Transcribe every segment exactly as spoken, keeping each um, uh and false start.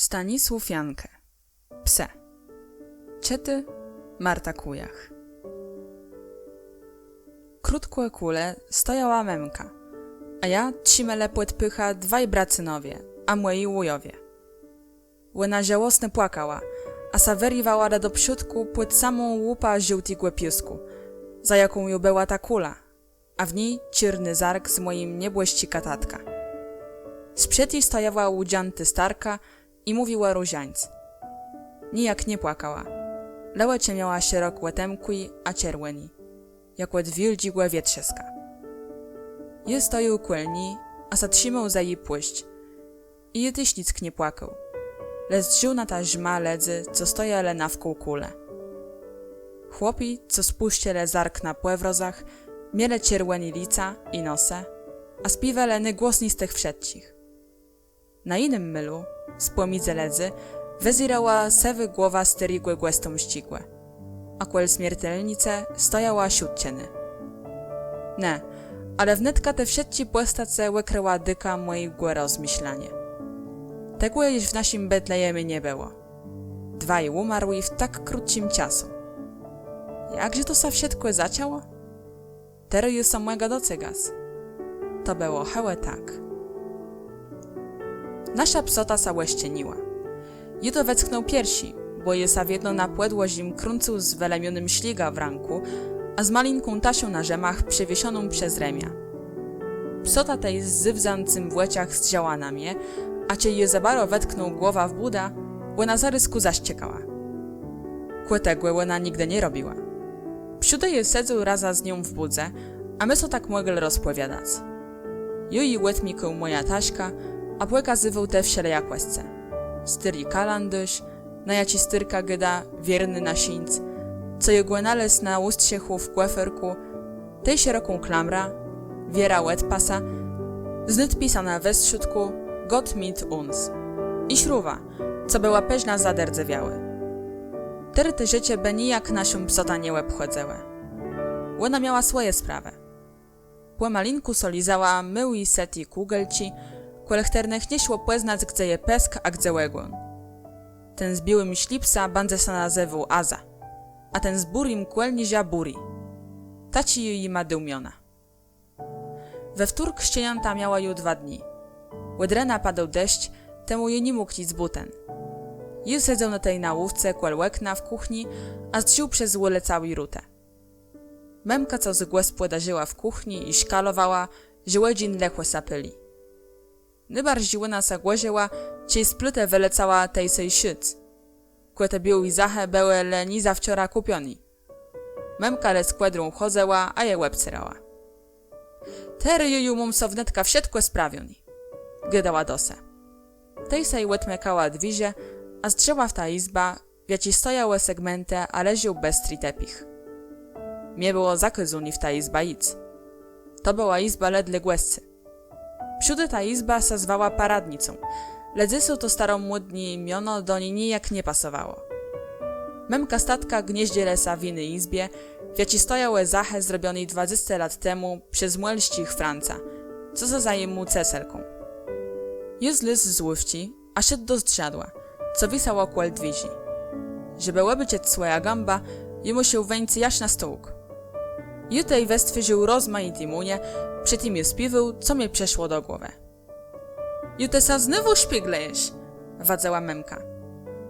Stanisłôw Janke. Pse. Czëtô Marta Kùjach. Krótkò kòle stojała mëmka, a jã trzimelë pòd pôchã dwaj bracynowie a mòji wùjowie. Òna żałosno płakała, a sã wëriwała le do przódkù pòd samą łupã żôłtégò piôskù, za jaką ju bëła ta kùla, a w ni czôrny zôrk z mòjim niebòszczikã tatkã. Sprzed ji stojała ùdżãtô starka i mówiła różańc. Nijak nie płakała, le òczë miała szerok òtemkłé a czerwòné, jak òd wiôldżégò wietrzëska. Jô stojôł kòl ni, a sã trzimôł za ji płôszcz. I jô téż nick nie płakôł, le zdrzôł na tã rzmã lëdzy, co stojelë nawkół kùlë. Chłopi, co spùscëlë zôrk na pòwrozach, mielë czerwòné lica i nosë, a spiéwelë nôgłosni z tëch wszëtczich. Na jinym môlu, spòmidzë lëdzy, wëzérała sëwô głowa stôrégò Gòstomsczégò, a kòl smiertelnicë stojała Szutczënô. Në, ale wnetka te wszëtczé pòstacë òkrëła dôka mòjégò rozmëszlaniô. Tegò jesz w naszim Betlejemie nie bëło. Dwaj ùmarłi w tak krótczim czasu. Jakże to sã wszëtkò zaczãło? Terô jô sã mògã docygac. To bëło hewò tak. Naszô psota sã òszczeniła. Jô to wëtknął pierszi, bò jô sã wiedno na pòdwòrzim krãcył z wëlómionym szlëgã w rãkù, a z malinką taszą na rzemach przewieszoną przez remiã. Psota tej z zéwzãcym w òczach zdrza na mie, a czej jô za baro wëtknął głowã w bùdã, òna zarôzkù zaszczekała. Kò tegò òna nigdë nie robiła. Przódë jô sedzôł razã z nią w bùdze, a më so tak mòglë rozpòwiadac. Jô ji òdmikôł mòjã taszkã, a pòkazywôł te wszelejakòscë. Stôri kalãdôrz, na jaczi stôrka gôda: „Wierny na swiãc”, co jô gò nalôzł na ùstrzechù w kòferkù, tej szeroką klamrã, wierã òd pasa, z nôdpisã na westrzódkù: „Gott mit uns”, i szrufã, co bëła përznã zadërdzewiałô. Terô te rzeczë bë nijak naszą psotã nie òbchòdzëłë. Òna miała swòje sprawë. Pòmalinkù so lizała môłé, sëté kùgelczi, kòle chtërnëch nie szło pòznac, gdze je pësk, a gdze ògón. Ten z biôłim szlipsã bãdze sã nazéwôł Aza, a ten z bùrim kòlnérzã Bùri. Taczé jô jima dôł miona. We wtórk szczeniãta miałë ju dwa dni. Òd rena padôł deszcz, temù jô ni mógł jic bùten. Jô sedzôł na tej łôwce kòl òkna w kùchni, a zdrzôł przez òlecałé rutë. Mëmka cos gòspòdarzëła w kùchni i szkalowała, że òdżin lëchò sã pôli. Nôbarżi òna sã gòrzëła, czej z plëtë wëlecała tej sej szëc. Kò te biôłé zachë bëłë le niezawczora kùpioné. Mëmka le z kòdrą chòdzëła, a je òbcérała. Terô jô ju móm so wnetka wszëtkò sprawioné, gôdała do se. Tej sej òdmëkała dwiérze, a zdrzała w tã jizbã, w jaczi stojałë segmentë, a leżôł bestri tepich. Mie bëło zakôzóné w tã jizbã jic. To bëła jizba le dlô gòscy. Przódë ta jizba sã zwała paradnicą, le dzysô to staromódné miono do ni nijak nie pasowało. Mëmka z tatkã gniéżdżëlë sã w jiny jizbie, w jaczi stojałë zachë zrobioné dwadzesce lat temù przez mòlsczich Franca, co sã zajimôł cesélką. Jô zlôzł z łôwczi, a szedł do zdrzadła, co wisało kòl dwiérzi. Żebë òbôczëc swòjã gãbã, jô mùszôł wéńc jaż na stółk. Jô tej wëstwôrzôł rozmajité minë, przë tim jô spiéwôł, co mie przëszło do głowë. „Ju të sã znôwù szpiglëjesz?” wadzëła mëmka.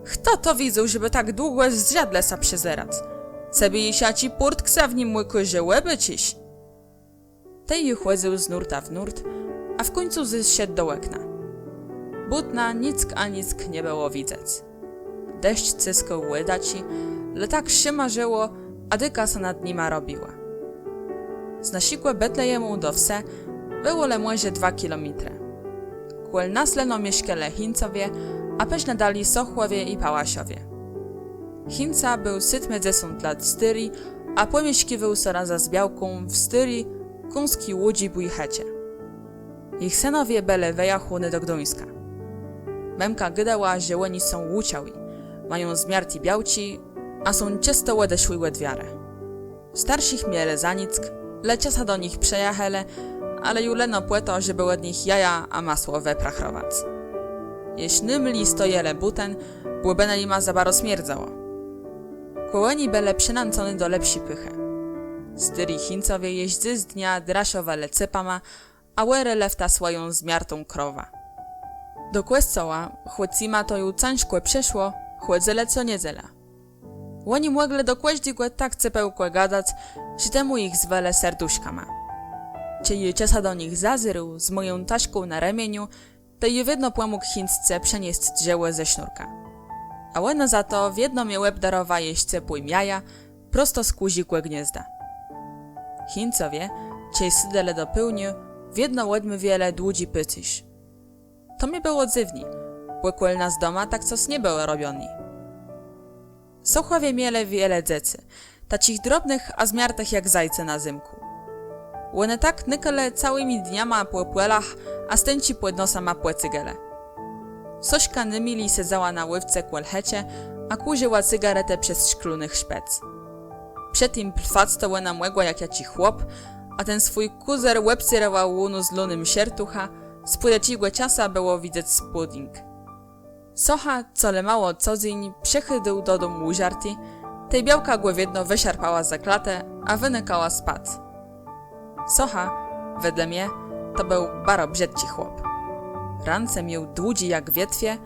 „Chto to widzôł, żebë tak długò w zdrzadle sã przezerac? Cebie jesz jaczi pùrtk sã w nim òkôże, òbôczisz.” Tej jô chòdzył z nórta w nórt, a w kùńcu zeszedł do òkna. Bùten nick a nick nie bëło widzec. Deszcz cëskôł ò daczi, le tak szëmarzëło, a dôka sã nad nima robiła. Z naszégò Betlejemù do wsë bëło le mòże dwa kilométrë. Kòl nas leno mieszkelë Chińcowie, a përznã dali Sochłowie i Pałaszowie. Chińca béł sétmëdzesąt lat stôri, a pòmieszkiwôł so razã z białką w stôri, kóńsczi łodzy bùj chëczë. Jich sënowie bëlë wëjachóny do Gduńska. Mëmka gôdała, że òni są ùczałi, mają zmiarté białczi, a są czësto òdeszłi òd wiarë. Starszich mielë za nick, le czasã do nich przëjachelë, ale ju leno pò to, żebë òd nich jaja a masło wëprachrowac. Jesz ni môlë stojelë bùten, bò bë nama za baro smierdzało. Kò òni bëlë przënãcony do lepszi pôchë. Stôri Chińcowie jesz dzysdnia draszowelë cëpama, a òrelë w ta swòją zmiartą krowã. Do kòscoła, chòc jima to ju cãżkò przëszło, chòdzëlë co niedzelã. Òni mòglë do kòżdégò tak cepelkò gadac, że temù jich zwelë serduszkama. Czej jô czasã do nich zazérôł z mòją taszką na remieniu, tej jô wiedno pòmógł Chińce przeniesc drzewò ze sznurka. A òna za to wiedno mie òbdarowa jesz cepłim jajã, prosto z kùzégò gniôzda. Chińcowie, czej sôdelë do pôłnia, wiedno òdmôwielë dłudżi pôcérz. To mie bëło dzywné, bò kòl nas doma tak cos nie bëło robioné. Sochòwie mielë wiele dzecy, taczich drobnëch a zmiartëch jak zajce na zymkù. Òne tak nëkelë całima dniama pò pòlach, a stënczi pòd nosama pòcygelë. Soszka nômili sedzała na łôwce kòl chëczë, a kùrzëła cygaretã przez szklóny szpec. Przë tim plwac to òna mògła jak jaczi chłop, a ten swój kùzer òbcérała ùnuzlonym szertuchã, spòd jaczégò czasã bëło widzec spódnik. Socha, colemało co dzéń, przëchôdôł do dóm ùżarti, tej białka gò wiedno wëszarpała za klatã, a wënëkała spac. Socha, wedle mie, to béł baro brzëdczi chłop. Rãce miôł dłudżé jak wietwie,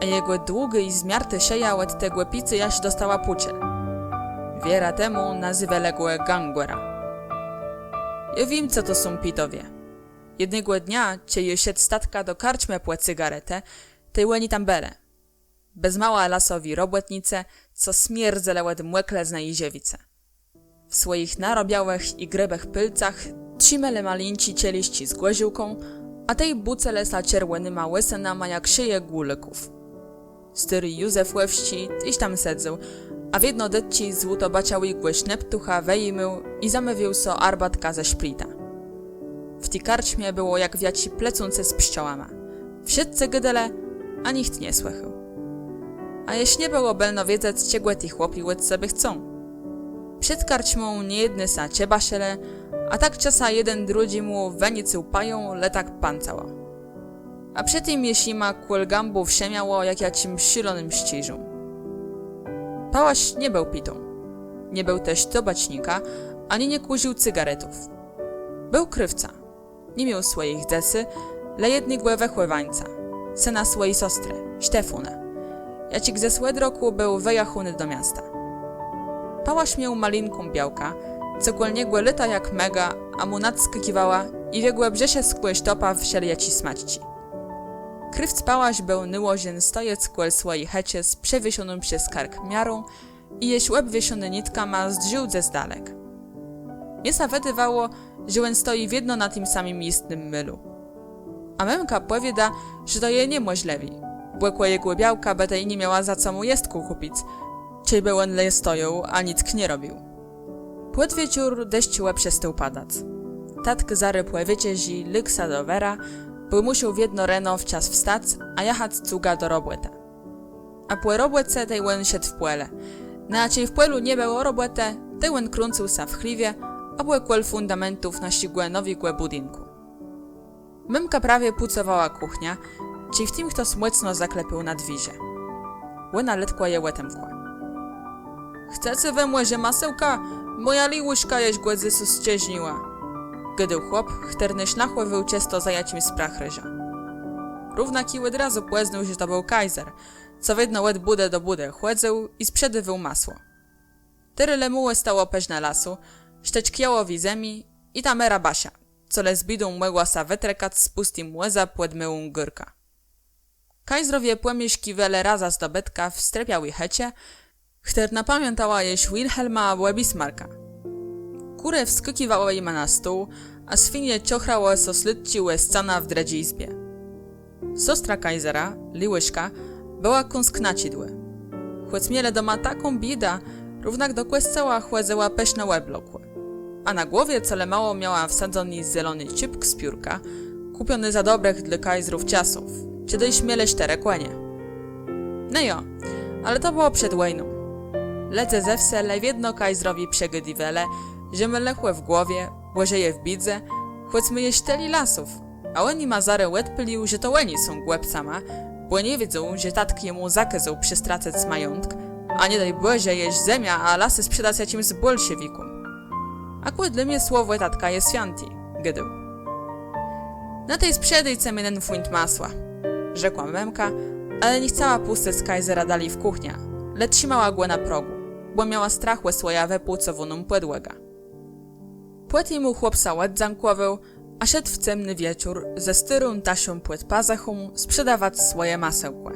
a jegò długô i zmiartô szëja òd tegò picô jaż dostała pùczel. Wierã temù nazéwelë gò gangòrã. Jô wiém, co to są pitowie. Jednégò dnia, czej jô szedł z tatkã do karczmë pò cygaretë, tej òni tam bëlë. Bez mała lasowi robòtnicë, co smierdzelë òd mòklëznë i żëwicë. W swòjich narobiałëch i grëbëch pôlcach trzimelë malinczi czeliszczi z gòrzôłką, a tej bùcelë sã czerwònyma łësënama jak szëje gùlôków. Stôri Józef Òwsczi téż tam sedzôł, a wiedno dëtczi z złotobaczałégò sznëptucha wëjimôł i zamôwiôł so arbatkã ze szpritã. W ti karczmie bëło jak w jaczi plecónce z pszczołama. Wszëtcë gôdelë, a nicht nie słëchôł. A jesz nie bëło bëlno wiedzec, czegò ti chłopi òd sebie chcą. Przed karczmą niejedny sã czebaszëlë, a tak czasã jeden drëdżémù wëniécôł pają, le tak pãcało. A przë tim jesz jima kòl gãbów szëmiało jak jaczim szôlonym szczerzóm. Pałasz nie béł pitą. Nie béł téż tobacznikã, ani nie kùrził cygaretów. Béł krôwcã. Ni miôł swòjich dzecy, le jednégò wëchòwańca, sëna swòji sostrë, Sztefóna, jaczi zeszłégò rokù béł wëjachóny do miasta. Pałasz miôł malinką białkã, co kòl niegò lôta jak mëga, a mù nadskôkiwała i w jegò brzëszëskò sztopa wszelejaczé smaczczi. Krôwc Pałasz béł nôłożen stojec kòl swòji chëczë z przewieszoną przez kark miarą, i jesz òbwieszony nitkama zdrzôł dzes dalek. Mie sã wëdôwało, że òn stoji wiedno na tim samim jistnym môlu. A mëmka pòwiôda, że to je niemòżlëwé, bò kò jegò białka bë tej ni miała za co mù jestkù kùpic, czejbë òn le stojôł a nick nie robił. Pòd wieczór deszcz òprzestôł padac. Tatk zarô pò wieczerzë légł sã do wëra, bò mùszôł wiedno reno wczas wstac a jachac cugã do robòtë. A pò robòce tej òn szedł w pòle. No a czej w pòlu nie bëło robòtë, tej òn krãcył sã w chléwie abò kòl fùndamentów naszégò nowégò bùdinkù. Mëmka prawie pùcowała kùchniã, czej w tim chtos mòcno zaklepôł na dwiérze. Òna letkò je òtemkła. Chcece wë mòże masełka? Mòja Liwùszka jesz gò dzysô sczërzniła, gôdôł chłop, chtëren szlachòwôł czësto za jaczims prachrëżã. Równak jô òd razu pòznôł, że to béł kajzer, co wiedno òd bùdë do bùdë chòdzył i sprzedôwôł masło. Terô le mało òstało përznã lasu, sztëczk jałowi zemi i ta mëra Basza, co le z biédą mògła sã wëtrëkac z pùstim wòzã pòd môłą górkã. Kajzrowie pòmieszkiwelë razã z dobëtkã w strëpiałi chëczë, chtërna pamiãtała jesz Wilhelma abò Bismarka. Kùrë wskôkiwałë jima na stół, a swinie czochrałë so slôdczi ò scanã w drëdżi jizbie. Sostra kajzera, Liwùszka, bëła kąsk naczidłô. Chòc mielë doma taką biédã, równak do kòscoła chòdzëła pëszno òblokłô. A na głowie colemało miała wsadzony zelony czipk z piórkã, kùpiony za dobrëch dlô kajzrów czasów, czedë jesz mielë sztërë kònie. No jo, ale to bëło przed wòjną. Lëdze ze wsë le wiedno kajzrowi przegôdiwelë, że mô lëchò w głowie, bò żëje w biédze, chòc mô jesz tëli lasów, a òn jima zarô òdpôlił, że to òni są głëpcama, Bò nie wiedzôł, że tatk jemù zakôzôł przestracëc majątk, a nie daj Bòże, jesz zemiã a lasë sprzedac jaczims bòlszewikóm. A kò dlô mie słowò tatka je swiãté, gôdôł. Na tej sprzedôjce mie nen fùnt masła, rzekła mëmka, ale nie chcała pùscëc kajzera dali w kùchniã, le trzimała gò na progù, bò miała strach ò swòjã wëpùcowóną pòdłogã. Pò tim chłop sã òdzãkòwôł, a szedł w cemny wieczór ze stôrą taszą pòd pazëchą sprzedawac swòje masełkò.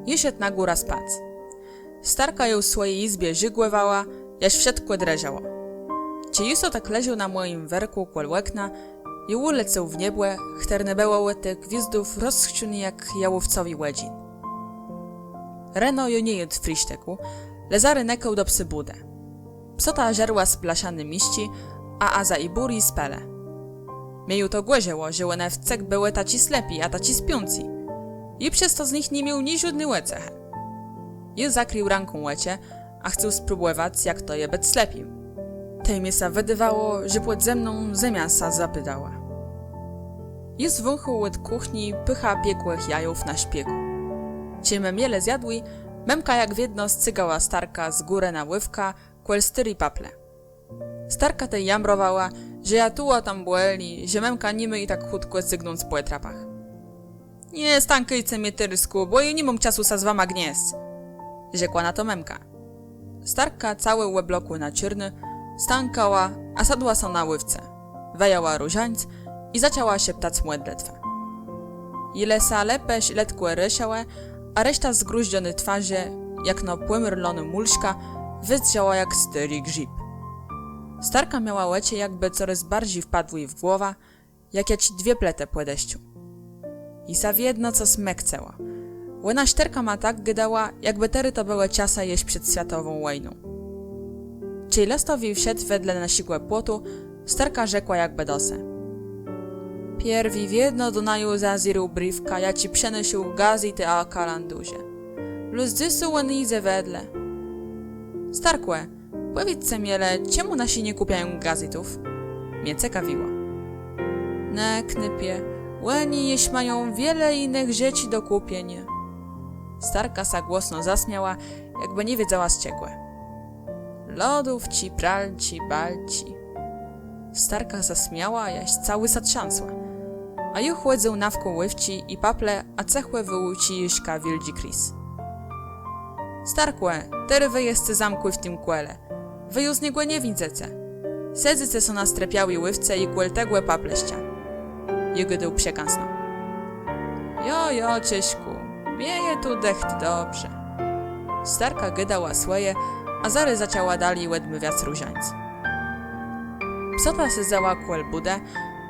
Jô szedł na górã spac. Starka ju w swòji jizbie żëgòwała, jaż wszëtkò drëżało. Czej jô so tak leżôł na mòjim wërkù kòl òkna, jô ùlecôł w niebò, chtërne bëło òd tëch gwiôzdów rozchrzcóné jak jałówcowi òdżin. Reno jô nie jôdł frisztëkù, le zarô nëkôł do psy bùdë. Psota żarła z blaszany misczi, a Aza i Bùri spelë. Mie ju to gòrzëło, że òne wcyg bëłë taczé slepé a taczé spiącé. Jô przez to z nich ni miôł niżódny ùcechë. Jô zakrił rãką òczë, a chcôł spróbòwac, jak to je bëc slepim. Tej mie sã wëdôwało, że pòde mną zemia sã zapôdała. Jô zwąchôł òd kùchni pôchã piekłëch jajów na szpekù. Czej më mielë zjadłé, mëmka jak wiedno scygała starkã z górë na łôwkã kòl stôri paplë. Starka tej jamrowała, że jã tu a tam bòli, że mëmka ni mô ji tak chùtkò cygnąc pò trapach. Nie stãkôjce mie, tyrskù, bò jô ni móm czasu sã z wama gniesc, rzekła na to mëmka. Starka, całô òblokłô na czôrno, stãkała, a sadła so na łôwce. Wëjãła różańc i zaczãła szeptac mòdlëtwã. Ji le sã lëpë letkò rëszałë, a reszta zgrëzdzony twarzë, jak no pòmôrlonô mùszka, wëzdrzała jak stôri grzib. Starka miała òczë jakbë corôz barżi wpadłé w głowã, jak jaczé dwie plëtë pò deszczu. Ji sã wiedno cos mëkcëło. Òna sztërkama tak gôdała, jakbë terô to bëłë czasë jesz przed swiatową wòjną. Czej lastowi szedł wedle naszégò płotu, starka rzekła jakbë do se: Pierwi wiedno do naju zazérôł brifkã, jaczi przënôszôł gazétë a kalãdôrze. Blós dzysô òn jidze wedle. Starkò, pòwiédzce mie le, czemù naszi nie kùpiają gazétów? Mie cekawiło. Në, knôpie, òni jesz mają wiele jinëch rzeczi do kùpieniô. Starka sã głosno zasmiała, jakbë nie wiedzała z czegò. Lodówczi, pralczi, balczi. Starka zasmiała, jaż całô sã trzãsła. A jô chòdzył nawkół łôwczi i paplë, a cëchò wòłôł czijôszka wiôldżi Kris. Starkò, terô wë jesce zamkłi w tim kòle. Wë ju z niegò nie wińdzece. Sedzyce so na strëpiałi łôwce i kòl tegò paplëszcza. Jô gôdôł przekąsno. Jo, jo, Czeszkù, mie je tu dëcht dobrze. Starka gôdała swòje, a zarô zaczãła dali òdmôwiac różańc. Psota sedzała kòl bùdë,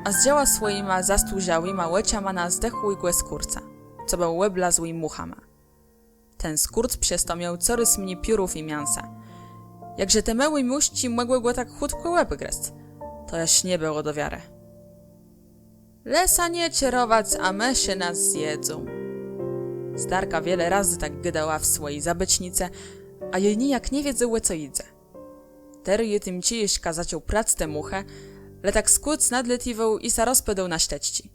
a zdrzała swòjima zastłëżałima òczama na zdechłégò skórca, co béł òblazłi mùchama. Ten skórc przez to miôł corôz mni piórów i miãsa. Jakże te môłé mùszczi mògłë gò tak chùtkò òbgrëzc? To jaż nie bëło do wiarë. Le sã nie czerowac, a mësze nas zjedzą. Starka wiele razy tak gôdała w swòji zabôcznicë, a jô nijak nie wiedzôł, ò co jidze. Terô jô tim czijôszkã zaczął prac te mùchë, le tak skórc nadlatiwôł i sã rozpôdôł na sztëczczi.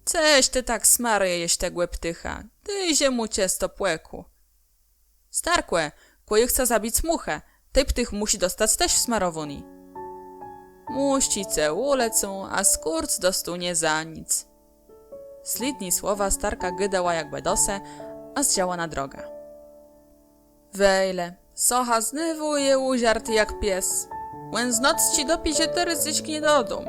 Cëż të tak smarëjesz tegò ptôcha? Dôjże mù czësto pòkù. Starkò, kò jô chcã zabic mùchã, tej ptôch mùszi dostac téż wsmarowóné. Mùszczi ce ùlecą, a skórc dostónie za nic. Slédné słowa starka gôdała jakbë do se, a zdrzała na drogã. Wejle, Socha znôwù je ùżarti jak pies. Òn z nocë dopiérze terô zëszknie dodóm.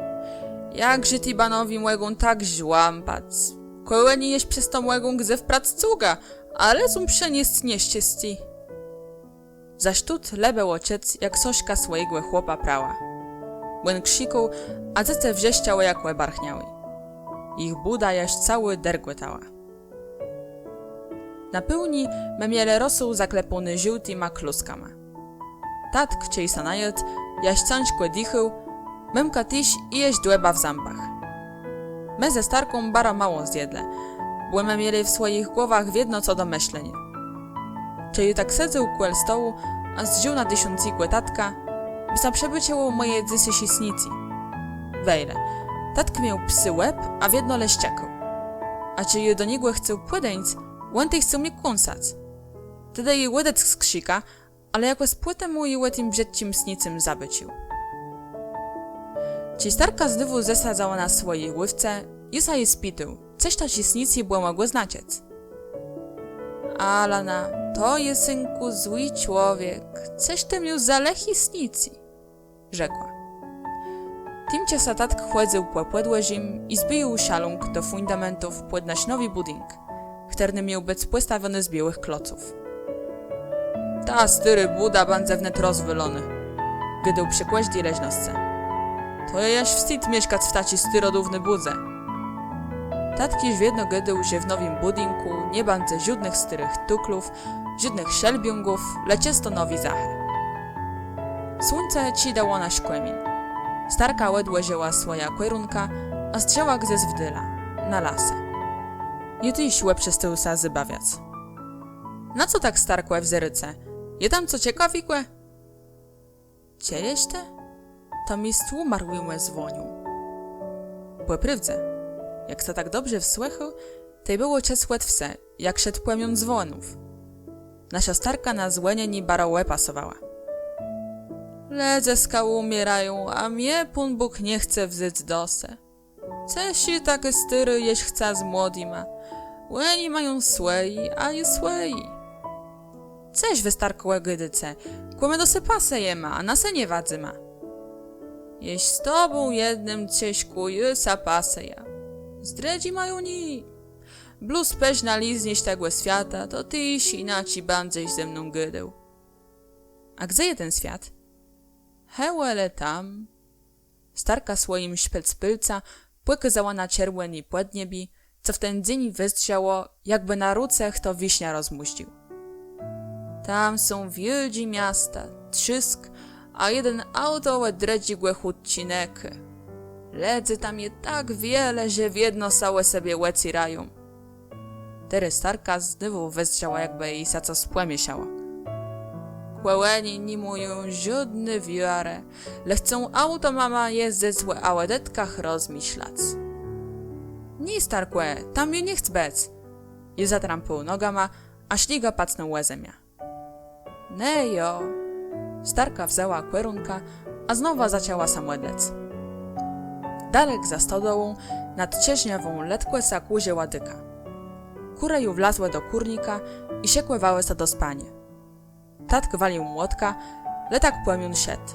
Jakże ti banowi mògą tak żłãpac? Kò òni jesz przez to mògą gdze wprac cugã, a lezą przëniesc nieszczescé. Zôs tu le bëło czëc, jak Soszka swòjégò chłopa prała. Òn krzikôł, a dzecë wrzeszczałë jak òbarchniałé. Jich bùda jaż całô dërgòtała. Na pôłnié më mielë rosół zaklepóny żôłtima klóskama. Tatk, czej sã najôdł, jaż cãżkò dichôł, mëmka téż i jesz dłëba w zãbach. Më ze starką baro mało zjedlë, bò më mielë w swòjich głowach wiedno co do mëszleniô. Czej jô tak sedzôł kòl stołu a zdrzôł na dëszącégò tatka, mie sã przëbôczëło mòje dzysészé snicé. Wejle, tatk miôł psy łeb, a wiedno le szczekôł. A czej jô do niegò chcôł pòdeńc, òn tej chcôł mie kąsac. Tedë jô òdeckł z krzika, ale jakòs pòtemù jô ò tim brzëdczim snicym zabôcził. Czej starka znôwù zesadzała na swòji łôwce, jô sã ji spitôł, cëż to snic bëło mògło znaczëc. Alana, to je, synkù, złi człowiek, cëż të miôł za lëché snic, rzekła. Timczasã tatk chòdzył pò pòdwòrzim i zbijôł szalunk do fùndamentów pòd nasz nowi bùdink, chtërny miôł bëc pòstawiony z biôłëch kloców. Ta stôrô bùda bãdze wnet rozwôlonô, gôdôł przë kòżdi leżnoscë. To je jaż wstid mieszkac w taczi stôrodôwny bùdze. Tatk jesz wiedno gôdôł, że w nowim bùdinkù nie bãdze żódnëch stôrëch tuklów, żódnëch szelbiągów, le czësto nowi zachë. Słuńce czidało na szkòmin. Starka òdłożëła swòjã kòrunkã, a zdrzała gdzes w dôla, na lasë. Jô téż òprzestôł sã zabawiac. Na co tak, starkò, wzérôce? Je tam co cekawégò? Czëjesz të? To mést Ùmarłémù zwònią. Pò prôwdze, jak sã tak dobrze wsłëchôł, tej bëło czëc òd wsë, jak szedł pòmión zwònów. Naszô starka na zwònienié baro òpasowała. Lëdzëska ùmiérają, a mie Pón Bóg nie chce wząc do se. Cëż jô tak stôrô jesz chcã z młodima? Òni mają swòje, a jô swòje. Cëż wë, starkò, gôdôce? Kò më do se pasëjemë, a na se nie wadzyma. Jesz z tobą jednym, Czeszkù, jô sã pasëjã. Z drëdżima ju nié. Blós përznã lizniesz tegò swiata, to të jinaczi bãdzesz ze mną gôdôł. A gdze je ten swiat? Hewò le tam. Starka swòjim szpëc pôlcã pòkôzała na czerwòné pòdniebié, co w ten dzéń wëzdrzało, jakbë na rãce chto wiszniã rozmùżdżił. Tam są wiôldżé miasta, trzôsk, a jeden auto òd drëdżégò chùdzy nëkô. Lëdzy tam je tak wiele, że wiedno sã ò sebie òcérają. Terô starka znôwù wëzdrzała, jakbë ji sã co spòmiészało. Kò òni ni mają żódny wiarë, le chcą automama jezdzëc, a ò dëtkach rozmëszlac. Nié, starkò, tam jô nie chcã bëc. Jô zatrampôł nogama, a szlëga pacnął ò zemiã. Në jo. Starka wzãła kòrunkã, a znowù zaczãła sã mòdlëc. Dalek za stodołą, nad czerzniawą, letkò sã kùrzëła dôka. Kùrë ju wlazłë do kùrnika i szëkòwałë sã do spaniô. Tatk walił młotkã, le tak pòmión szedł.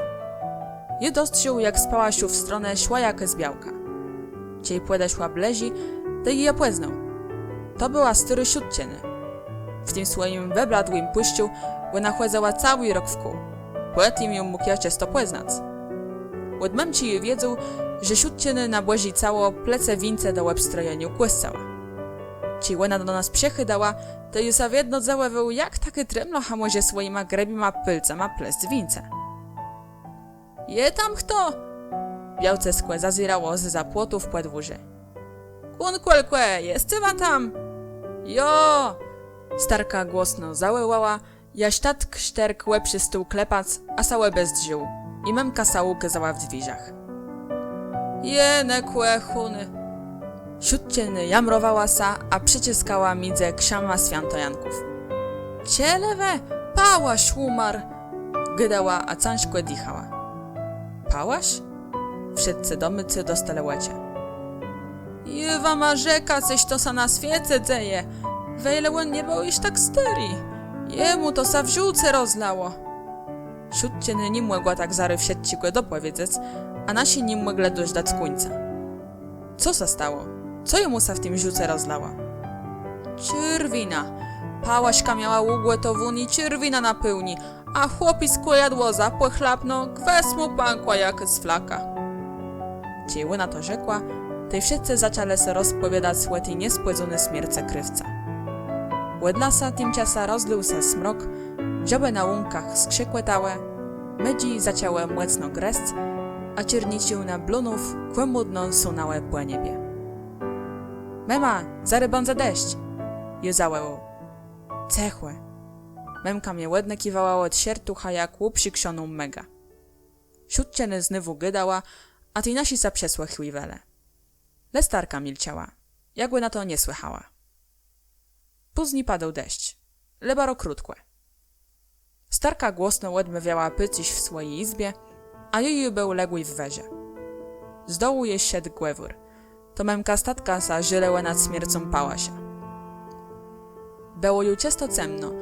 Jô dostrzégł, jak z pałaszu w stronã szła jakôs białka. Czej pòdeszła blëżi, tej jô jã pòznôł. To bëła stôrô Szutczëna. W tim swòjim wëbladłim płôszczu òna chòdzëła całi rok wkół. Pò tim jô mógł jã czësto pòznac. Òd mëmczi jô wiedzôł, że Szutczëna na Bòżé Cało plece wińce do òbstrojeniô kòscoła. Czej òna do nas przëchôdała, to jô sã wiedno dzëwòwôł, jak takô tremlocha mòże swòjima grëbima pôlcama plesc wińce. Je tam chto? Białcëskò zazérało zeza płotu w pòdwòrzé. Kùńkòlkò, jesce wa tam? Jo! Starka głosno zawòłała, jaż tatk sztërk òprzestôł klepac, a sã òbezdrzôł, i mëmka sã ùkôzała w dwiérzach. Jenë kòchóny! Szutczëna jamrowała sã, a przëcëskała midzë krzama swiãtojanków. Czëlë wë, Pałasz ùmarł! Gôdała, a cãżkò dichała. Pałasz? Wszëtcë domôcy dostelë òczë. Jô wama rzekã, cëż to sã na swiece dzeje. Wejle, òn nie béł jesz tak stôri. Jemù to sã w żôłce rozlało. Szutczëna ni mògła tak zarô wszëtczégò dopòwiedzec, a naszi ni mòglë dożdac kùńca. Co sã stało? Co jemù sã w tim żôłce rozlało? Czerwina. Pałaszka miała ùgòtowóné czerwinã na pôłnié, a chłopiskò jadło za pòchlapno, gwës mù pãkła jak z flaka. Czej òna to rzekła, tej wszëtcë zaczãlë sã rozpòwiadac ò ti niespòdzóny smiercë krôwca. Òd lasa timczasã rozlôł sã smrok, żabë na łąkach skrzekòtałë, mëdżi zaczãłë mòcno grëzc, a czôrniczôłna blónów kòmùdno sënãłë pò niebie. Mëma, zarô bãdze deszcz! Jô zawòłôł. Cëchò! Mëmka mie òdnëkiwała òd serducha jak ùprzikrzoną mëgã. Szutczëna znôwù gôdała, a ti naszi sã przësłëchiwelë. Le starka milczała. jakbë na to nie słëchała. Pózni padôł deszcz, le baro krótkò. Starka głosno òdmôwiała pôcérz w swòji jizbie, a jô ju béł ległi w wërze. Z dołu jesz szedł gwôr. To mëmka statka sã żëlëła nad smiercą Pałasza. Bëło ju czësto cemno,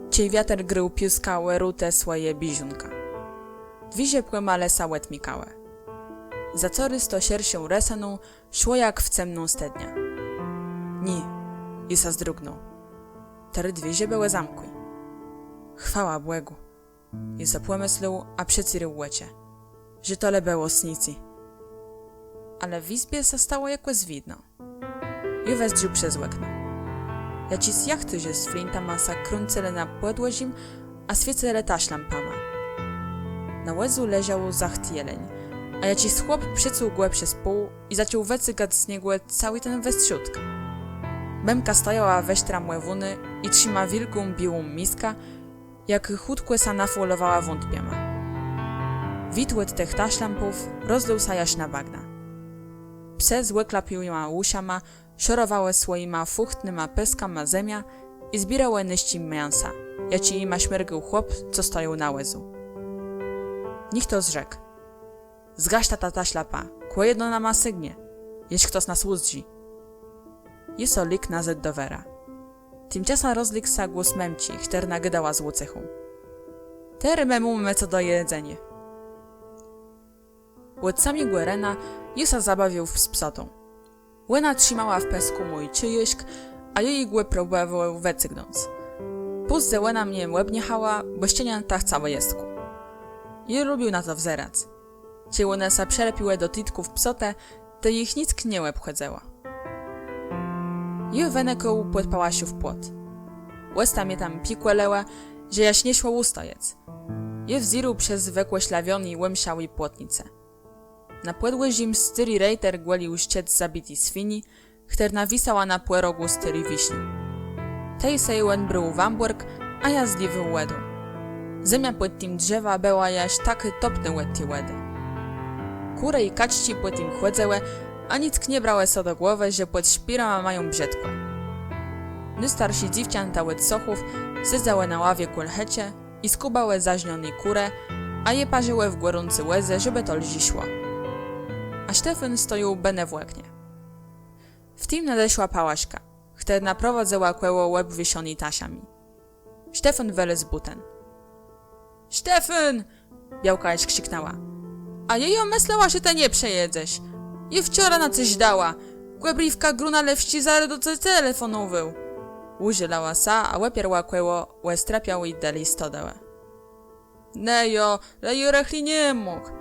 czej wiater grôł piôskã ò rutë swòje biérzónka. Dwiérze pòmalë sã òdmikałë. Za corôz to szerszą rësëną szło jak w cemną stëdniã. Nié, jô sã zdrëgnął. Terô dwiérze bëłë zamkłé. Chwała Bògù, jô so pòmëslôł, a przecérôł òczë, że to le bëło snicé. Ale w jizbie sã stało jakòs widno. Jô wezdrzôł przez òkno. Jaczis jachtôrze z flintama sã krãcëlë na pòdwòrzim, a swiécëlë taszlampama. Na wòzu leżôł zacht jeléń, a jaczis chłop przecął gò przez pół i zaczął wëcygac z niegò całi ten westrzódk. Mëmka stojała wësztramòwónô i trzima wiôlgą biôłą miskã, jak chùtkò sã nafùlowała wątpiama. Wid òd tëch taszlampów rozlôł sã jaż na bagna. Psë z òklapłima ùszama szorowałë swòjima fùchtnyma pëskama zemiã i zbiérałë nëszczi miãsa, jaczé jima smërgôł chłop, co stojôł na wòzu. Nicht to zrzekł: „Zgaś tã taszlampã, kò jedno nama sygnie, jesz chtos nas ùzdrzi”. Jô so légł nazôd do wëra. Timczasã rozlégł sã głos mëmczi, chtërna gôdała z ùcechą: „Terô më mómë co do jedzeniô”. Òd samégò rena jô sã zabawiôł z psotą. Òna trzimała w pëskù mój czëjôszk, a jô ji gò próbòwôł wëcygnąc. Pózdze òna mie òbniechała, bò szczeniãta chcałë jestkù. Jô lubił na to wzerac. Czej òne sã przëlepiłë do titków psotë, tej jich nick nie òbchòdzëło. Jô wënëkôł pòd Pałaszów płot. Òsta mie tam pikòlëła, że jaż nie szło ùstojec. Jô wzérôł przez wëkòszlawioné, òmszałé płotnice. Na pòdwòrzim stôri rejter gòlił szczëc zabiti swini, chtërna wisała na pòrogù stôri wiszni. Tej sã òn brôł w ambòrg, a jô zléwôł wòdã. Zemia pòd tim drzewã bëła jaż tak topnô òd ti wòdë. Kùrë i kaczczi pò tim chòdzëłë, a nick nie brałë so do głowë, że pòd szpérama mają brzëdkò. Nôstarszé dzéwczãta òd Sochów sedzałë na ławie kòl chëczë i skùbałë zarznióné kùrë, a je parzëłë w gòrący wòdze, żebë to lżi szło. A Sztefón stojôł bënë w òknie. W tim nadeszła Pałaszka, chtërna prowadzëła kòło òbwieszoné taszami. Sztefón wëlôzł bùten. „Sztefón!” białka jaż krziknãła. „A jô, jô mëslała, że të nie przëjedzesz. Jô wczora na ce żdała. Kòbriwka Grunalewsczi zarô do ce telefònowôł”. Ùżalała sã, a òpiarła kòło ò strapiałi dali stodołë. „Në jo, le jô rëchli nie mógł”,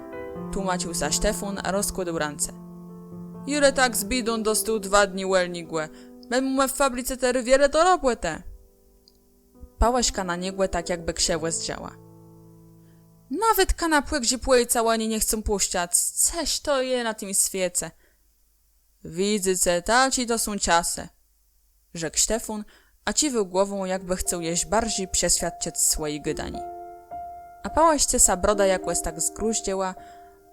tłómacził sã Sztefón, a rozkłôdôł rãce. „Jô le tak z biédą dostôł dwa dni wòlnégò. Më mómë w fabrice terô wiele do robòtë”. Pałaszka na niegò tak jakbë krzëwò zdrzała. „Nawetka na pògrzéb òjca òni nie chcą pùszczac. Cëż to je na tim swiece?” „Widzyce, taczé to są czasë”, rzekł Sztefón, a cziwôł głową, jakbë chcôł jesz barżi przeswiôdczëc swòje gôdanié. A Pałaszce sã broda jakòs tak zgrużdżëła,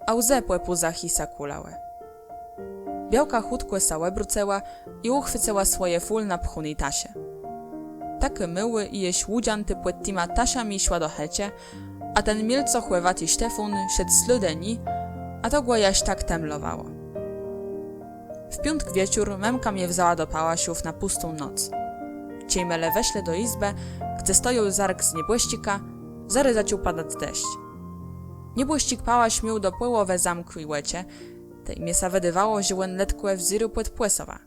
a łzë pò pùzach ji sã kùlałë. Białka chùtkò sã òbrócëła i ùchwëcëła swòje fùl napchóné tasze. Takô môłô i jesz ùdżãtô pòd tima taszama szła do chëczë, a ten mielcochòwati Sztefón szedł slôdë ni, a to gò jaż tak temlowało. W piątk wieczór mëmka mie wzãła do Pałaszów na pùstą noc. Czej më le weszlë do jizbë, gdze stojôł zark z niebòszczikã, zarô zaczął padac deszcz. Niebòszczik Pałasz miôł do pòłowë zamkłé òczë, tej mie sã wëdôwało, że òn letkò wzérô pòd pòsowã.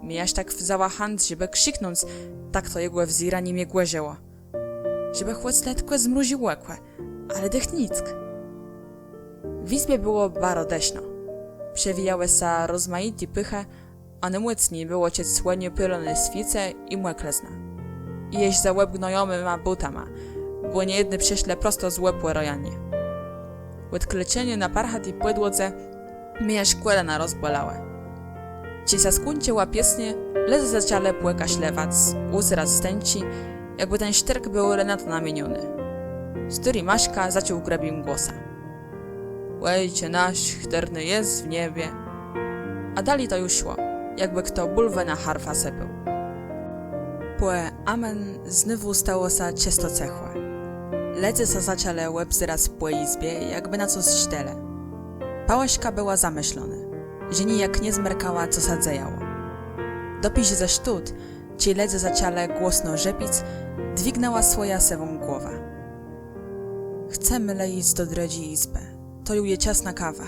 Mie jaż tak wzãła chãc, żebë krziknąc, tak to jegò wzéranié mie gòrzëło. Żebë chòc letkò zmrużił òkò, ale dëcht nick. W jizbie bëło baro dëszno. Przewijałë sã rozmajité pôchë, a nômòcni bëło czëc wòniô pôloné swiécë i mòklëzna. I jesz za òbgnojonym bùtama, bò niejedny przëszlë prosto z òbòraniô. Òd kleczeniô na parchati pòdłodze mie jaż kòlana rozbòlałë. Czej sã skùńczëła piesniô, lëdze zaczãlë pòkaszlëwac, ùzerac stãczi, jakbë ten sztërk béł le na to namieniony. Stôri Maszka zaczął grëbim głosã: „Òjcze nasz, chtërny jes w niebie”. A dali to ju szło. jakbë chto bùlwë na harfã sëpôł. Pò amen znôwù stało sã czësto cëchò. Lëdze sã zaczãlë òbzerac pò jizbie, jakbë na co żdelë. Pałaszka bëła zamëszlonô, że nijak nie zmerkała, co sã dzejało. Dopiérze zôs tu, czej lëdze zaczãlë głosno rzepic, dwignãła swòjã sëwą głowã. „Chcemë le jic do drëdżi jizbë. To ju je czas na kawã”,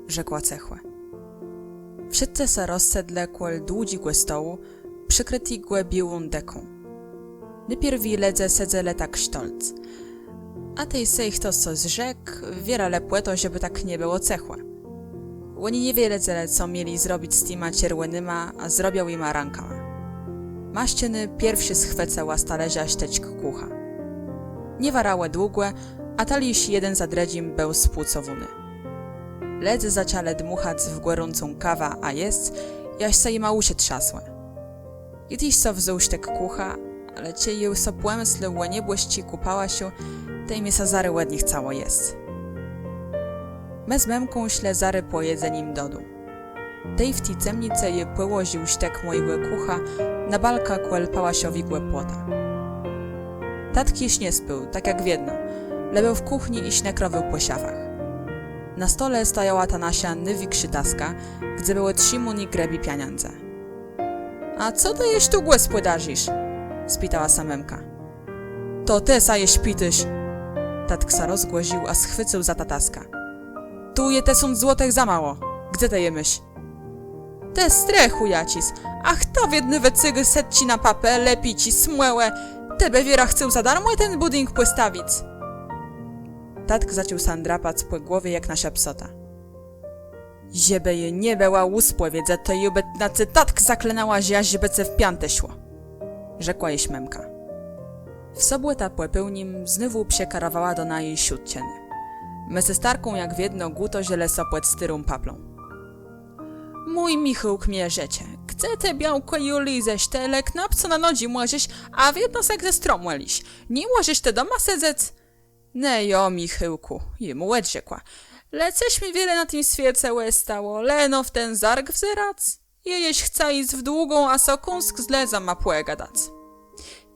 rzekła cëchò. Wszëtcë sã rozsedlë kòl dłudżégò stołu, przëkrëtégò biôłą deką. Nôpierwi lëdze sedzelë tak sztólc. A tej sã chtos co zrzekł, wierã le pò to, żebë tak nie bëło cëchò. Òni nie wiedzelë, co mielë zrobic z tima czerwònyma a zrobiałima rãkama. Maszczënô pierszô schwëcëła z talerza sztëczk kùcha. Nie warało długò, a talérz jeden za drëdżim béł spùcowóny. Lëdze zaczãlë dmùchac w gòrącą kawã a jesc, jaż sã jima ùszë trzasłë. Jô téż so wzął sztëk kùcha, ale czej jô so pòmëslôł ò niebòszczikù Pałaszu, tej mie sã zarô òd nich chcało jesc. Më z mëmką szlë zarô pò jedzenim dodóm. Tej w ti cemnicë jô pòłożił sztëk mòjégò kùcha na balkã kòl Pałaszowégò płota. Tatk jesz nie spôł, tak jak wiedno, le béł w kùchni i sznëkrowôł pò szafach. Na stole stojała ta naszô nôwikszô taska, gdze bëłë trzimóné grëbé pieniãdze. „A co të jesz tu gòspòdarzisz?” spitała sã mëmka. „To të sã jesz pitôsz?” Tatk sã rozgòrził a schwëcył za tã taskã. „Tu je tësąc złotëch za mało. Gdze të je môsz?” „Të strëchù jaczis. A chto wiedno wëcygô setczi na papë, lepiczi, smòłë? Të bë wierã chcôł za darmò ten bùdink pòstawic?” Tatk zaczął sã drapac pò głowie jak naszô psota. „Żebë jô nie bëła ùspòwiedzô, to jô bë na ce tak zaklinała, że jaż bë ce w piãtë szło”, rzekła jesz mëmka. W sobòtã pò pôłnim znôwù przëkarowała do naju Szutczënô. Më ze starką jak wiedno gùtorzëlë so pòd stôrą paplą. „Mój Michôłk mie rzecze: Gdze të, białkò, ju lezesz, të le knapco na nodżi mòżesz, a wiedno sã gdzes tromòlisz. Ni mòżesz të doma sedzec?” „Në jo, Michôłkù”, jô mù òdrzekła. „Le cëż mie wiele na tim swiece òstało, leno w ten zark wzerac? Jô jesz chcã jic w długą, a so kąsk z lëdzama pògadac”.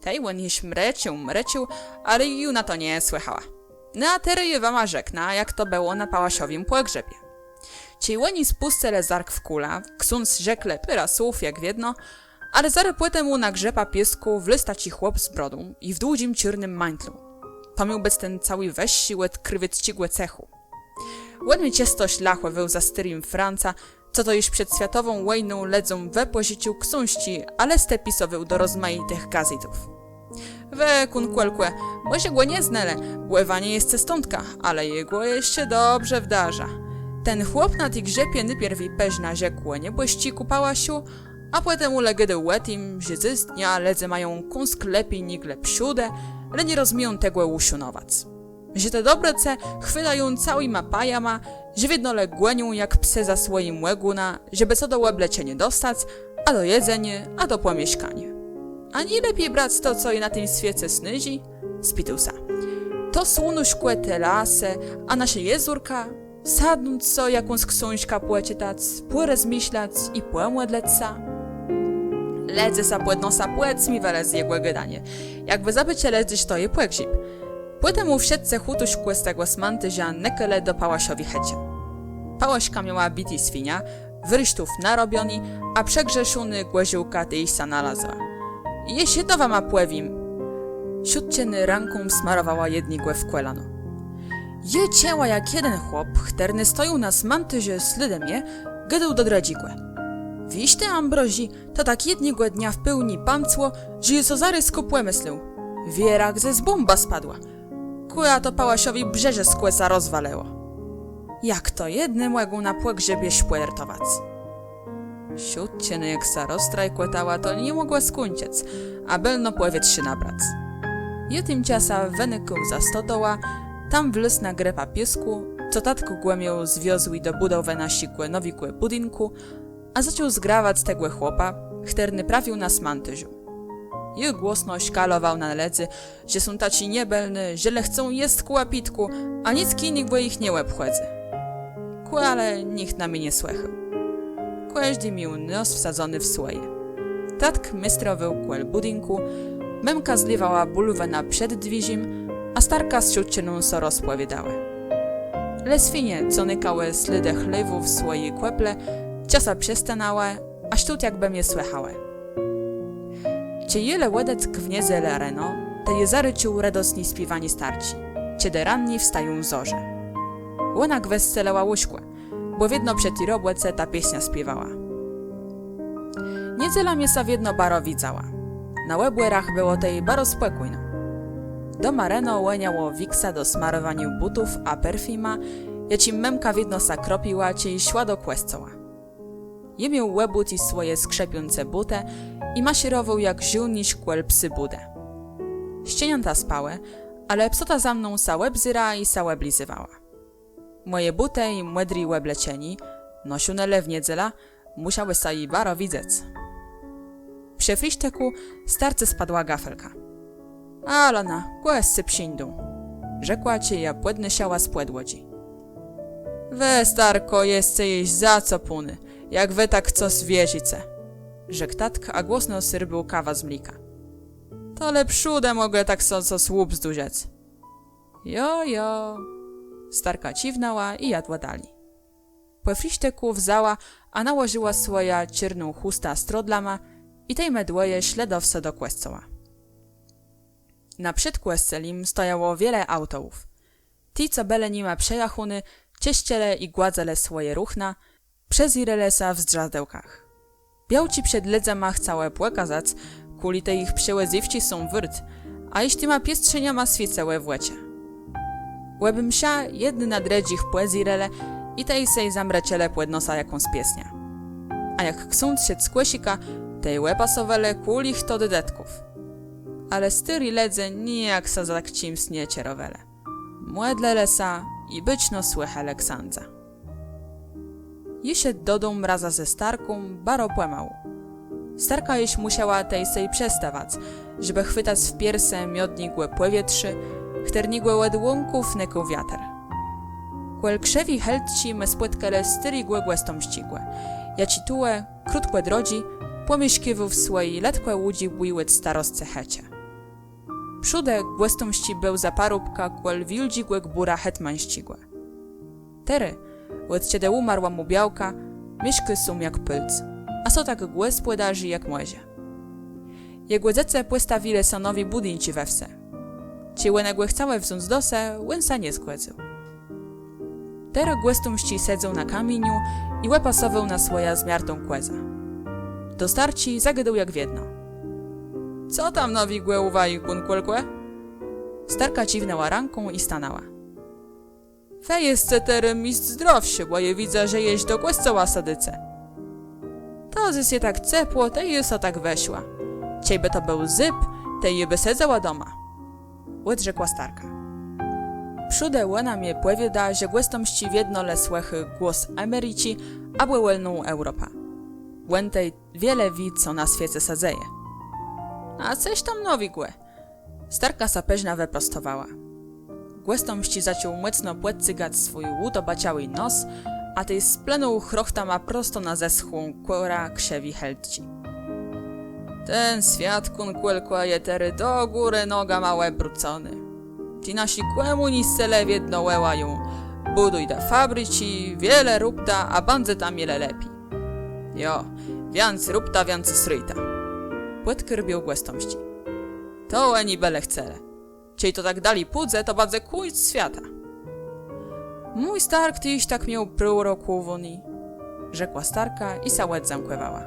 Tej òn jesz mrëczôł, mrëczôł, ale jô ju na to nie słëchała. „No a terô jô wama rzeknã, jak to bëło na Pałaszowim pògrzebie”. Czej òni spùscëlë zark w kùlã, ksądz rzekł le pôrã słów jak wiedno, ale zarô pòtemù na grzëpã piôskù wlôzł taczi chłop z brodą i w dłudżim czôrnym mańtlu. To miôł bëc ten całi wëższi òd krôwiecczégò cechù. Òn mie czësto szlachòwôł za stôrim Francã, co to jesz przed swiatową wòjną lëdzóm wëpòżëcził ksążczi, a lëstë pisowôł do rozmajitëch gazétów. Wë, kùnkòlkò, mòże gò nie znelë, bò wa nie jesce stądka, ale jô gò jesz dobrze wdarzã. Ten chłop na ti grzëpie nôpierwi përznã rzekł ò niebòszczikù Pałaszu, a pòtemù le gôdôł ò tim, że dzysdnia lëdze mają kąsk lepi nigle przódë, le nie rozmieją tegò ùszónowac. Że te dobrëcë chwôdają całima pajama, że wiedno le gònią jak psë za swòjim ògónã, żebë co do òbleczeniô dostac, a do jedzeniô, a do pòmieszkaniô. A nie lepi brac to, co je na tim swiece snôżi? Spitôł sã. To słunôszkò, te lasë, a nasze jezórka, sadnąc so, jakąs ksążkã pòczëtac, pòrozmëszlac i pòmòdlëc sã. Lëdze sã pòd nosã pòsmiéwelë z jegò gôdaniô, jakbë zabëczelë, że to je pògrzéb. Pòtemù wszëtcë chùtuszkò z tegò smãtôrza nëkelë do Pałaszowi chëczë. Pałaszka miała bité swinie, wërsztów narobioné, a przegrzeszoné gòrzôłka téż sã nalazła. Jesz jedno wama pòwiém. Szutczënô rãką smarowała jednégò w kòlano. Jô czëła, jak jeden chłop, chtërny stojôł na smãtôrzu slôdë mie, gôdôł do drëdżégò: Wiész të, Ambrozy, to tak jednégò dnia w pôłnié pãkło, że jô so zarôzkù pòmëslôł: Wierã, gdzes bómba spadła. Kùli to Pałaszowi brzëżëskò sã rozwalëło. Jak to jedny mògą na pògrzebie szpòrtowac? Szutczënô jak sã roztrajkòtała, to ni mògła skùńczëc, a bëlno pòwietrzô nabrac. Jô timczasã wënëkôł za stodołã, tam wlôzł na grëpã piôskù, co tatk gò miôł zwiozłi do bùdowë naszégò nowégò bùdinkù, a zaczął zgrawac tegò chłopa, chtërny prawił na smãtôrzu. Jô głosno szkalowôł na lëdzy, że są taczi niebëlny, że le chcą jesc kù łapitkù, a nick jinégò jich nie òbchòdzy. Kò ale nicht na mie nie słëchôł. Kòżdi miôł nos wsadzony w swòje. Tatk méstrowôł kòl bùdinkù, mëmka zléwała bùlwë na przed dwiérzim, a starka z cótczëną so rozpòwiôdałë. Le swinie, co nëkałë slôdë chléwù w swòji kòplë, czasã przestanãłë, a sztót jakbë mie słëchałë. Czej jô le òdeckł w niedzelã reno, tej jô zarô czuł redosné spiéwanié starczi, czedë ranné wstają zorze. Òna gwës celëła łóżkò, bò wiedno przë ti robòce tã piesniã spiéwała. Niedzela mie sã wiedno baro widzała. Na òbòrach bëło tej baro spòkójno. Doma reno wòniało wiksã do smarowaniô bótów a perfimã, jaczim mëmka wiedno sã kropiła, czej szła do kòscoła. Jô miôł òbùté swòje skrzepiącé bótë i maszérowôł jak żôłnérz kòl psy bùdë. Szczeniãta spałë, ale psota za mną sã òbzéra i sã òblizywała. Mòje bótë i mòdré òbleczenié, noszóné le w niedzelã, mùszałë sã ji baro widzec. Przë frisztëkù starce spadła gafelka. „Alana, gòsce przińdą”, rzekła, czej jô pòdnôszała z pòdłodżi. „Wë, starkò, jesce jesz zacopóny, jak wë tak w cos wierzice”, rzekł tatk, a głosno syrbił kawã z mlékã. „To le przódë mògłë tak so cos ùbzdrzëc”. „Jo, jo”, starka cziwnãła i jadła dali. Pò frisztëkù wzãła a nałożëła swòjã czôrną chùstã z trodlama i tej më dwòje szlë do wsë do kòscoła. Na przed kòscelim stojało wiele autołów. Ti, co bëlë nima przëjachóny, czëszczëlë i gładzëlë swòje ruchna, przezérelë sã w zdrzadzełkach. Białczi przed lëdzama chcałë pòkazac, kùli te jich przëłôzywczi są wôrt, a jesz tima piestrzeniama swiécëłë w òczë. Òb mszã jedny na drëdżich pòzérelë i tej sej zamrëczelë pòd nosã jakąs piesniã. A jak ksądz szedł z kòszikã, tej òpasowelë, kùli chto dô dëtków. Ale stôri lëdze nijak sã za czims nie czerowelë. Mòdlëlë sã i bëczno słëchelë ksãdza. Jô szedł dodóm razã ze starką baro pòmału. Starka jesz mùszała tej sej przestawac, żebë chwëtac w piersë miodnégò pòwietrzô, chtërnégò òd łąków nëkôł wiater. Kòl krzëwi Heltczi më spòtkelë stôrégò Gòstomsczégò, jaczi tuwò, krótkò drodżi, pòmieszkiwôł w swòji letkò ùdżibłi òd staroscë chëczë. Przódë Gòstomsczi béł za parobka kòl wiôldżégò gbùra Hetmańsczégò. Terô, òd czedë ùmarła mù białka, mieszkô sóm jak pôlc, a so tak gòspòdarzi jak mòże. Jegò dzecë pòstawilë so nowi bùdinczi we wsë. Czej òne gò chcałë wząc do se, òn sã nie zgòdzył. Terô Gòstomsczi sedzôł na kamieniu i òpasowôł na swòjã zmiartą kòzã. Do starczi zagôdôł jak wiedno: „Co tam nowégò ù waji, kùnkòlkò?” Starka cziwnãła rãką i stanãła. „Wë jesce terô mést zdrowszi, bò jô widzã, że jesz do kòscoła sã dôce.” „To dzys je tak cepło, tej jô so tak wëszła. Czejbë to béł zyb, tej jô bë sedzała doma”, òdrzekła starka. Przódë òna mie pòwiôda, że Gòstomsczi wiedno le słëchô Głos Americzi abò Wòlną Eùropã. Òn tej wiele wié, co na swiece sã dzeje. „A cëż tam nowégò?” Starka sã përznã wëprostowała. Gòstomsczi zaczął mòcno pòdcygac swój ùtobaczałi nos, a tej splënął chrochtama prosto na zeschłą kòrã krzëwi Heltczi. „Ten swiat, kùnkòlkò, je terô do górë nogama òbrócony. Ti naszi kòmùniscë le wiedno wòłają: bùduj te fabriczi, wiele róbta, a bãdze tam wiele lepi. Jo, wiãc róbta, wiãc srôjta”, pòdkôrbiôł Gòstomsczi. „To òni bëlë chcelë. Czej to tak dali pùdze, to bãdze kùńc swiata”. „Mój stark téż tak miôł prorokòwóné”, rzekła starka i sã òdzamkòwała.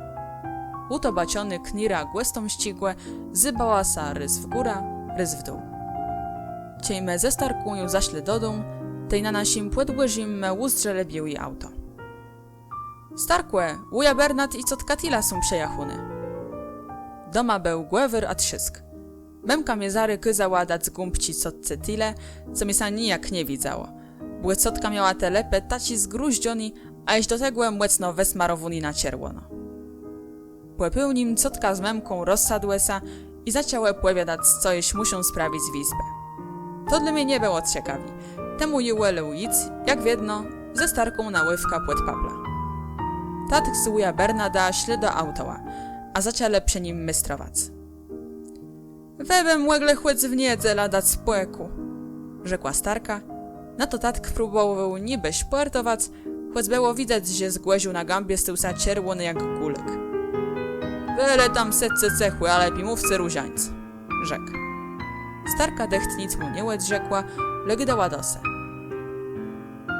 Ùtobaczonô knira Gòstomsczégò zëbała sã rôz w górã, rôz w dół. Czej më ze starką ju zaszlë do dóm, tej na naszim pòdwòrzim më ùzdrzelë biôłé auto. „Starkò, wùja Bernat i cotka Tila są przëjachóny”. Doma béł gwôr a trzôsk. Mëmka mie zarô kôzała dac gãbczi cotce Tilë, co mie sã nijak nie widzało, bò cotka miała te lëpë taczé zgrëzóné, a jesz do tegò mòcno wësmarowóné na czerwòno. Pò pôłnim cotka z mëmką rozsadłë sã i zaczãłë pòwiadac, co jesz mùszą sprawic w jizbie. To dlô mie nie bëło cekawé, temù jô wòlôł jic, jak wiedno, ze starką na łôwkã pòd paplã. Tatk z wùjã Bernadã szlë do autoła, a zaczãlë przë nim méstrowac. Wë bë mòglë chòc w niedzelã dac pòkù, rzekła starka. Na to tatk próbòwôł nibë szpòrtowac, chòc bëło widzec, że z gòrzu na gãbie stôł sã czerwòny jak gùlôk. Wë le tam sedzce cëchò, a lepi mówce różańc, rzekł. Starka dëcht nick mù nie òdrzekła, le gôdała do se.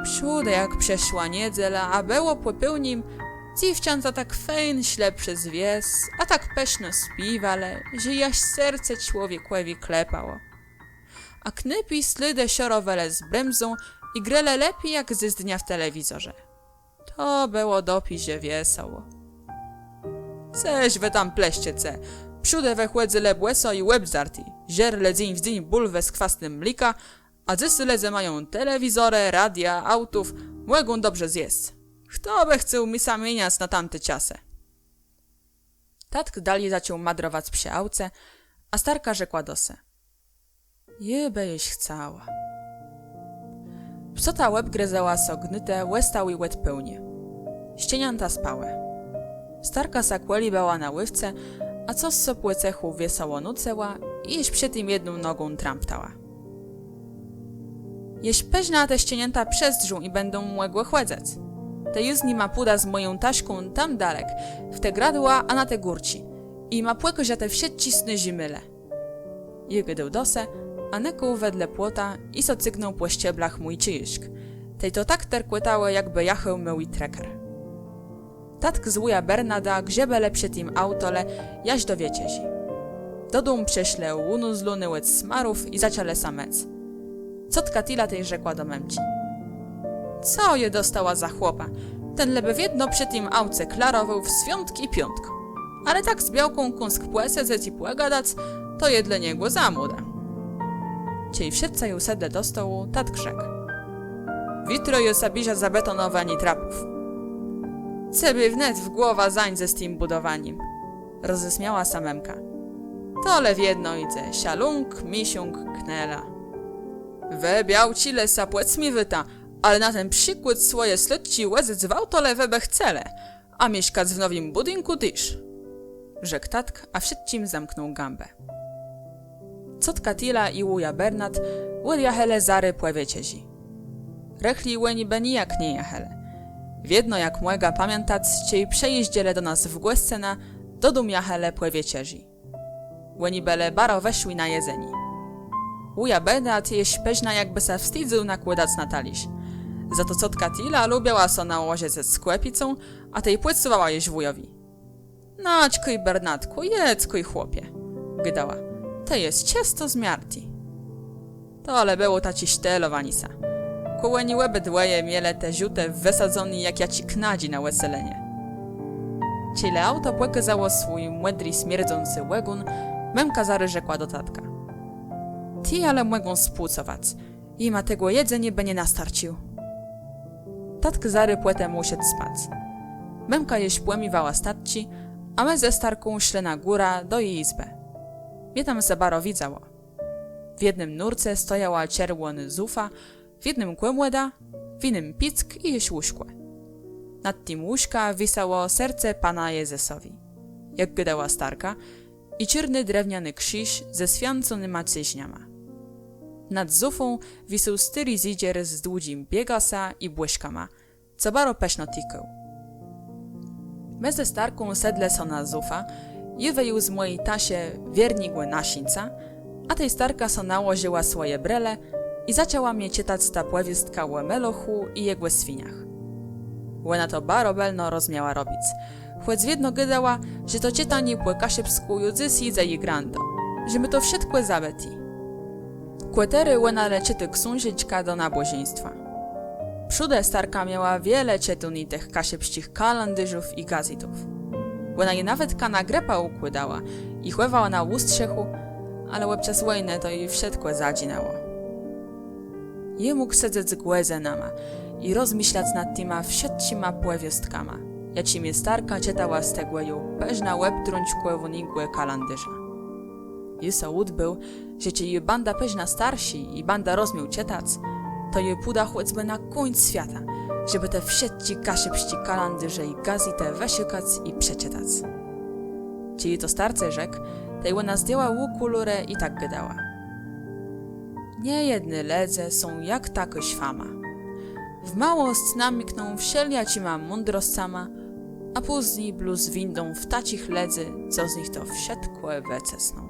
Przódë, jak przëszła niedzela, a bëło pò pôłnim, dzéwczãta tak fejn szłë przez wies, a tak pëszno spiéwałë, że jaż serce człowiekòwi klepało. A knôpi slôdë szorowelë z bremzą i grelë lepi jak zysdnia w telewizorze. To bëło dopiérze wiesoło. Cëż wë tam pleszczece? Przódë wë chòdzëlë bòso i òbdzarti, żerlë dzéń w dzéń bùlwë z kwasnym mlékã, a dzysô lëdze mają telewizorë, radia, autów, mògą dobrze zjesc. Chto bë chcôł mie sã mieniac na tamte czasë? Tatk dali zaczął madrowac przë auce, a starka rzekła do se. Jô bë jesz chcała. Psota òbgrëzała so gnôtë òstałé òd pôłnia. Szczeniãta spałë. Starka sã kòlibała na łôwce, a cos so pò cëchù wiesoło nucëła i jesz przë tim jedną nogą tramptała. Jesz përznã te szczeniãta przezdrzą i bãdą mògłë chòdzëc. Tej jô z nima pùdã z mòją taszką tam dalek, w te gradła, a na te górczi. I jima pòkôżã te wszëtczé snôżé môle. Jô gôdôł do se, a nëkôł wedle płota i so cygnął pò szczeblach mój czijôszk. Tej to tak terkòtało, jakbë jachôł môłi treker. Tatk z wùjã Bernadã grzebelë przë tim autole jaż do wieczerzi. Dodóm przëszlë ùnuzlóny òd smarów i zaczãlë sã mëc. Cotka Tila tej rzekła do mëmczi. Co jô dostała za chłopa? Ten le bë wiedno przë tim auce klarowôł w swiątk i piątk. Ale tak z białką kąsk pòsedzec i pògadac, to je dlô niegò za młodô. Czej wszëtcë ju sedlë do stołu, tatk rzekł. Witro jô sã bierzã za betonowanié trapów. Cebie wnet w głowã zańdze z tim bùdowanim, rozesmiała sã mëmka. To le w jedno jidze, szalunk, miszunk, knela. Wë białczi le sã pòsmiéwôta, ale na ten przikłôd swòje slôdczi wòzëc w auto le wë bë chcelë, a mieszkac w nowim bùdinkù téż, rzekł tatk, a wszëtczim zamknął gãbã. Cotka Tila i wùja Bernat òdjachelë zarô pò wieczerzë. Rëchli òni bë nijak nie jachelë. Wiedno jak mògã pamiãtac, czej przëjéżdżelë do nas w gòscënã, dodóm jachelë pò wieczerzë. Òni bëlë baro wëszłi na jedzenié. Wùja Bernat jesz përznã jakbë sã wstidzył nakłôdac na talérz. Za to cotka Tila lubiała so nałożëc ze skòpicą, a tej pòdsuwała jesz wùjowi. Naczkôj, Bernatkù, jedzkôj, chłopie, gôdała. Të jes czësto zmiarti. To le bëło taczé sztelowanié sã. Kò òni òbëdwòje mielë te żółté wësadzoné jak jaczi knadzy na wëselënie. Czej le auto pòkôzało swój mòdri smierdzący ògón, mëmka zarô rzekła do tatka. Ti ale mògą spùcowac. Jima tegò jedzeniô bë nie nastarcził. Tatk zarô pòtemù szedł spac. Mëmka jesz pòmiwała statczi, a më ze starką szlë na górã do ji jizbë. Mie tam za baro widzało. W jednym nórce stojała czerwònô zufa, w jednym kòmòda, w jinym piéck i jesz łóżkò. Nad tim łóżkã wisało serce Pana Jezësowi, jak gôdała starka, i czôrny drewniany krziż ze swiãconyma cëżniama. Nad zufą wisôł stôri zédżer z dłudżim biegasã i bòżkama, co baro pëszno tikôł. Më ze starką sedlë so na zufã, jô wëjął z mòji taszë Wiernégò Naszińca, a tej starka so nałożëła swòje brële i zaczãła mie czëtac tã pòwiôstkã ò Melochù i jegò swiniach. Òna to baro bëlno rozmiała robic, chòc wiedno gôdała, że to czëtanié pò kaszëbskù ju dzys jidze ji grãdo, że mô to wszëtkò zabëté. Kò terô òna le czëtô ksążeczkã do nabòżeństwa. Przódë starka miała wiele czëtónëch tëch kaszëbsczich kalãdôrzów i gazétów. Òna je nawetka na grëpã ùkłôdała i chòwała na ùstrzechù, ale òb czas wòjnë to ji wszëtkò zadżinãło. Jô mógł sedzec gòdzënama i rozmëszlac nad tima wszëtczima pòwiôstkama, jaczé mie starka czëtała z tegò ju përznã òbdrączkòwónégò kalãdôrza. Jô so ùdbôł, że czej jô bãdã përznã starszi i bãdã rozmiôł czëtac, to jô pùdã chòcbë na kùńc swiata, żebë te wszëtczé kaszëbsczé kalãdôrze i gazétë wëszëkac i przeczëtac. Czej to starce rzekł, tej òna zdjãła òkùlôrë i tak gôdała: Niejedny lëdze są jak takô szwama. W małosc namikną wszelejaczima mądroscama, a pózni blós wińdą w taczich lëdzy, co z nich to wszëtkò wëcësną.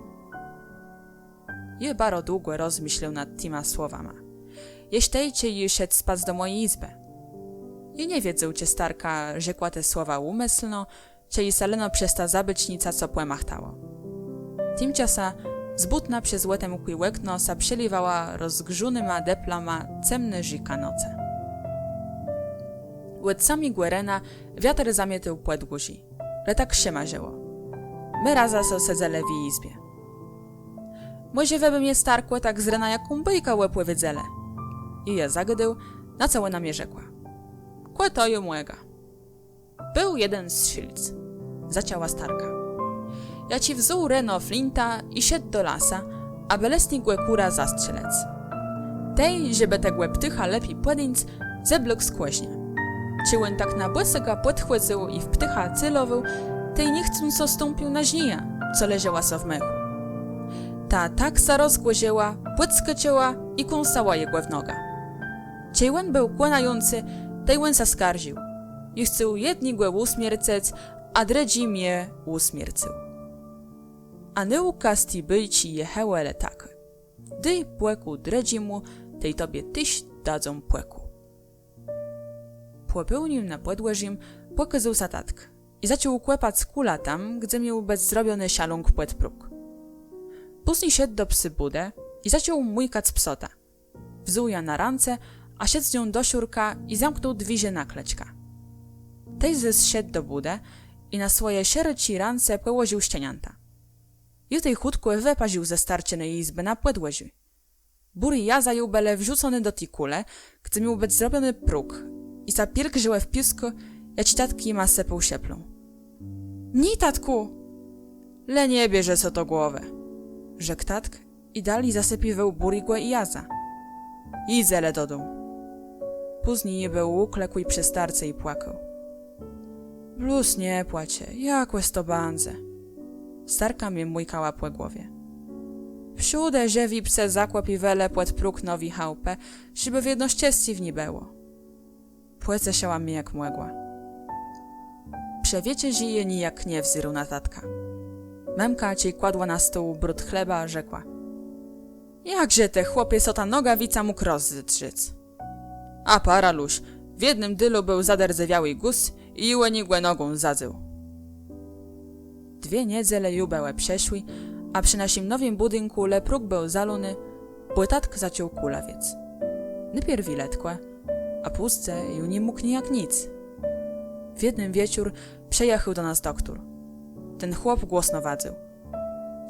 Jô baro długò rozmëszlôł nad tima słowama, jesz tej, czej jô szedł spac do mòji jizbë. Jô nie wiedzôł, czë starka rzekła te słowa ùmëslno, czë ji sã leno przez tã zabôcznicã co pòmachtało. Timczasã z bùtna przez òtemkłé òkno sã przeliwała rozgrzónyma dëplama cemnô rzéka nocë. Òd samégò rena wiater zamiôtôł pòdwòrzé, le tak szëmarzëło. Më razã so sedzelë w ji jizbie. Mòże wë bë mie, starkò, tak z rena jaką bôjkã òpòwiedzelë? I jô zagôdôł, na co òna mie rzekła: Kò to jô mògã. Béł jeden strzélc, zaczãła starka, jaczi wzął reno flintã i szedł do lasa, abë lesnégò kùra zastrzelëc. Tej, żebë tegò ptôcha lepi pòdéńc, zeblôkł skòrznie. Czej òn tak na bòsôka pòdchòdzył i w ptôcha celowôł, tej niechcącë stąpił na żnijã, co leżała so w mechù. Ta tak sã rozgòrzëła, pòdskòczëła i kąsała jegò w nogã. Czej òn béł kònający, tej òn sã skarżił. Jô chcôł jednégò ùsmiercëc, a drëdżi mie ùsmiercył. A nôùka z ti bôjczi je hewò le takô: dôj pòkù drëdżémù, tej tobie téż dadzą pòkù. Pò pôłnim na pòdwòrzim pòkôzôł sã tatk i zaczął kòpac kùlã tam, gdze miôł bëc zrobiony szalunk pòd próg. Pózni szedł do psy bùdë i zaczął mùjkac psotã. Wzął jã na rãce, a szedł z nią do szurka i zamknął dwiérze na klëczkã. Tej zôs szedł do bùdë i na swòje szeroczé rãce pòłożił szczeniãta. Jô tej chùtkò wëparził ze starczëny jizbë na pòdwòrzé. Bùré jaza ju bëłë wrzuconé do ti kùlë, gdze miôł bëc zrobiony próg, i sã piergrzëłë w piôskù, jaczi tatk jima sëpôł szëplą. Ni, tatkù! Le nie bierzë so do głowë, rzekł tatk i dali zasëpiwôł bùrégò i jaza. Jidzë le do dóm. Pózni jô béł ùklãkłi przë starce i płakôł. Blós nie płaczë, jakòs to bãdze. Starka mie mùjkała pò głowie. Przódë żëwé psë zakòpiwelë pòd próg nowi chałpë, żebë wiedno szczescé w ni bëło. Pòceszëła mie jak mògła. Przë wieczerzë jô nijak nie wzérôł na tatka. Mëmka, czej kładła na stół bród chleba, rzekła: Jakże të, chłopie, so tã nogawicã mógł rozdrzéc? A paralusz, w jednym dëlu béł zadërdzewiałi guz i jô ò niegò nogą zadzôł. Dwie niedzele ju bëłë przeszłé, a przë naszim nowim bùdinkù le próg béł zalóny, bò tatk zaczął kùlawiec. Nôpierwi letkò, a pózni ju ni mógł nijak nic. W jednym wieczór przëjachôł do nas doktór. Ten chłop głosno wadzył: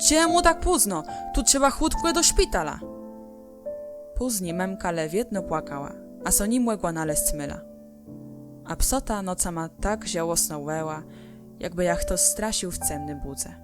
Czemù tak pózno? Tu trzeba chùtkò do szpitala. Pózni mëmka le wiedno płakała, a so ni mògła nalezc môla. A psota nocama tak żałosno wëła, jakbë jã chto strasził w cemny bùdze.